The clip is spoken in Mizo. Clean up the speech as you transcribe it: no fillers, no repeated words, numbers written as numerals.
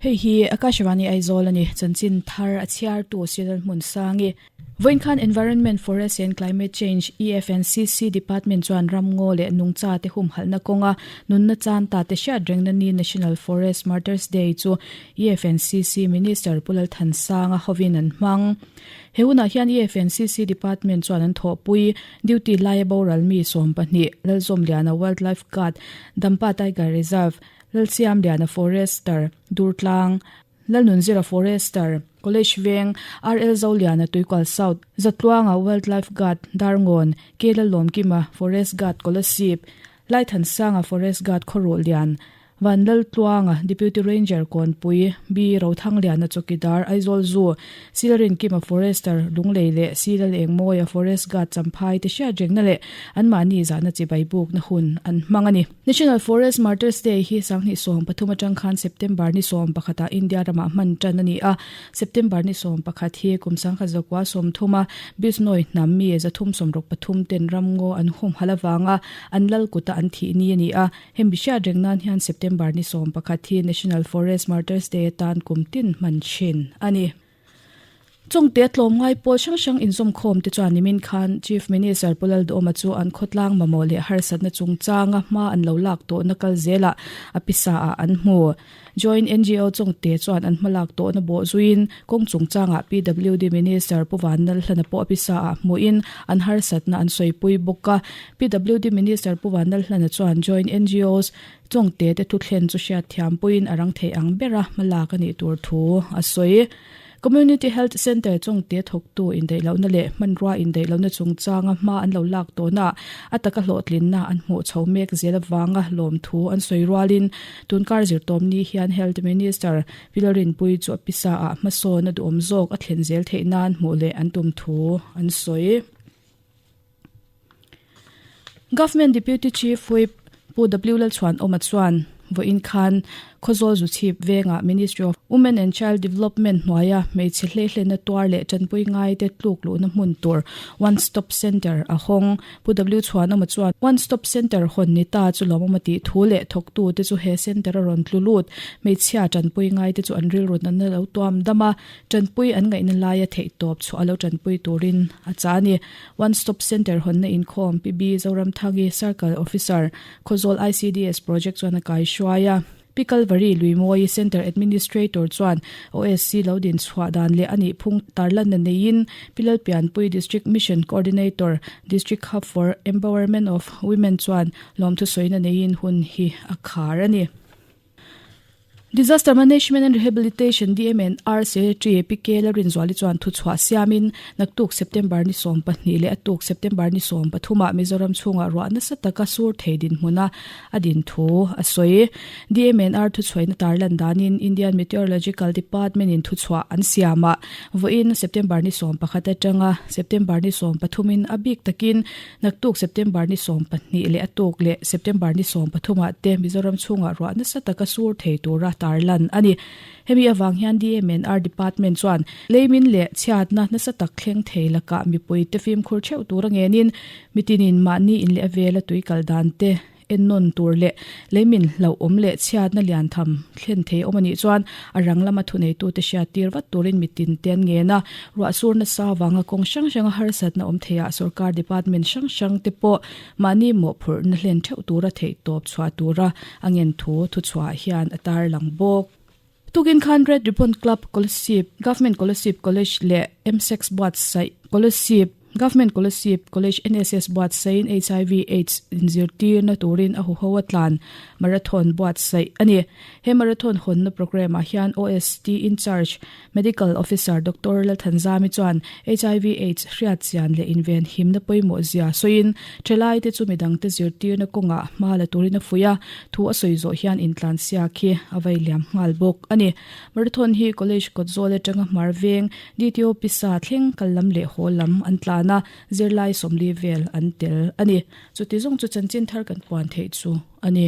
Hei hi Akashvani Aizawl a ni, chanchin thar a chhiartu Siral Hmunsangi. Vawiin khan Environment, Forest and Climate Change, EFNCC, Department chuan ramngaw leh nungcha te humhalhna kawnga nunna chan ta te hriat rengna ni National Forest Martyrs Day chu EFNCC Minister Pu Lalthansanga hovin an hmang. He hunah hian EFNCC Department chuan an thawhpui duty laia boral mi 12, Lalzawmliana Wildlife Guard, Dampa Tiger Reserve, Lalsiamliana Forester, Durtlang, Lalnunzira Forester, College Veng, RL Zoliana Tuikual South, Zatluanga Wildlife Guard, Darngawn, K Lalawmkima Forest Guard Kolasib, Laithansanga Forest Guard Khawruh Lian, Van Laltluanga Deputy Ranger Kawnpui, B Rothangliana Chawkidar, Aizawl Zoo, Silarinkima Forester, Lunglei leh Silal Engmawia Forest Guard Champhai te hriat rengna leh anmahni zahna chibai bukna hun an hmang a ni. National Forest Martyrs Day hi 2013 atang khan September ni 11 ah India ramah hman tan a ni a. September ni 11 hi kum 1930 a Bishnoi hnam mi 363 ten ramngaw an humhalh avanga an lal kuta an thih ni a ni a. Hemi hriat reng nan hian September ni 11 hi National Forest Martyrs Day atan kum tin hman thin a ni. Chungte tlawmngai pawl hrang hrang inzawmkhawm te chuan nimin khan Chief Minister Pu Lalduhawma chu an khawtlang mamawh leh harsatna chungchanga hma an lo lak tawhna kal zelah a pisa ah an hmu. Joint NGO Chungte chuan an hmalak tawhna bawh zuiin kawng chungchangah PWD Minister Pu Vanlalhlana pawh a pisa ah hmuhin an harsatna an sawipui bawk a. PWD Minister Pu Vanlalhlana chuan Joint NGOs Chungte te thuthlen chu hriatthiampuiin a rang thei ang bera hmalak a nih tur thu a sawi. Community Health Centre chungte thawktu indaihlohna leh hmanrua indaihlohna chungchanga hma an lo lak tawhna a taka hlawhtlinna an hmuh chho mek zel avanga lawmthu an sawi rualin tunkar zirtawmni hian Health Minister Pi Lalrinpuii chu a pisa ah hmasawn a duhawm zawk a thlen zel theih nan hmuh leh an tum thu an sawi. Government Deputy Chief Whip Pu W Lalchhuanawma chuan vawiin khan Khawzawl Zuchhip vengah Ministry of Women and Child Development hnuaia hmeichhe hleihlenna tuar leh tanpui ngaite tluk luhna hmun tur One Stop Centre a hawng. Pu W Chhuanawma chuan One Stop Centre hawn ni ta chu lawmawm a tih thu leh thawktute chu he centre a rawn tlu lut. Hmeichhia tanpui ngaite chu an rilru natna lo tuam dam a, Tanpui an ngaihna laia theihtawp chhuah a lo tanpui turin a chah a ni. One Stop Centre hawnna inkhawm PB Zoramthangi Circle Officer, Khawzawl ICDS Project chuan a kaihruai a. Pi Kalvari Luimawi Centre Administrator chuan OSC lo din chhuah dan leh a nih phung tarlanna neiin Pi Lalpianpui District Mission Coordinator, District Hub for Empowerment of Women chuan lawmthu sawina neiin hun hi a khar a ni. Disaster Management and Rehabilitation, DMNR, Secretary PK Lalrinzuali chuan thuchhuah siamin naktuk September ni 12 leh a tuk September ni 13 ah Mizoram chhungah ruah nasa taka sur thei dinhmuna a din thu a sawi. DMNR thuchhuahna tarlan danin Indian Meteorological Department in thuchhuah an siamah vawiin September ni 11 atanga September ni 13 in a bik takin Naktuk September ni 12 leh a tuk leh September ni 13 ah te Mizoram chhungah ruah nasa taka sur thei tura tarlan a ni. Hemi avang hian DMNR Department chuan leimin leh chhiatna nasa tak thleng thei lakah mipui te fimkhur theuh tura ngenin mitinin mahni in leh a vela tui kal dan te Ennawn tur leh leimin hlauhawm leh chhiatna lian tham thlen thei awm a nih chuan a rang lama thuneitute hriat tir vat turin mitin te an ngen a. Ruah sur nasa avanga kawng hrang hranga harsatna awm theiah sorkar department hrang hrang te pawh mahni mawhphurhna hlen theuh tura theihtawp chhuah tura a ngen thu thuchhuah hian a tarlang bawk. Tukin khan Red Ribbon Club Kolasib, Government Kolasib College leh MSEX buatsaih Kolasib, Government Kolasib College NSS buatsaihin HIV Aids inzirtirna turin a huho a tlan marathon buatsaih a ni. He marathon hawnna programme ah hian OST in-charge Medical Officer Doctor Lalthanzami chuan HIV Aids hriatchian leh invenhimna pawimawh zia sawiin thalaite chu midangte zirtirna kawngah hma la turin a fuih a, thu a sawi zawh hian intlansiak hi a vai liam nghal bawk a ni. Marathon hi College kawtzawl atanga hmar veng DTO pisa thleng kal lam leh haw lam an tlan a, zirlai 40 vel an tel a ni. Chuti zawng chu chanchin thar kan puan theih chu a ni.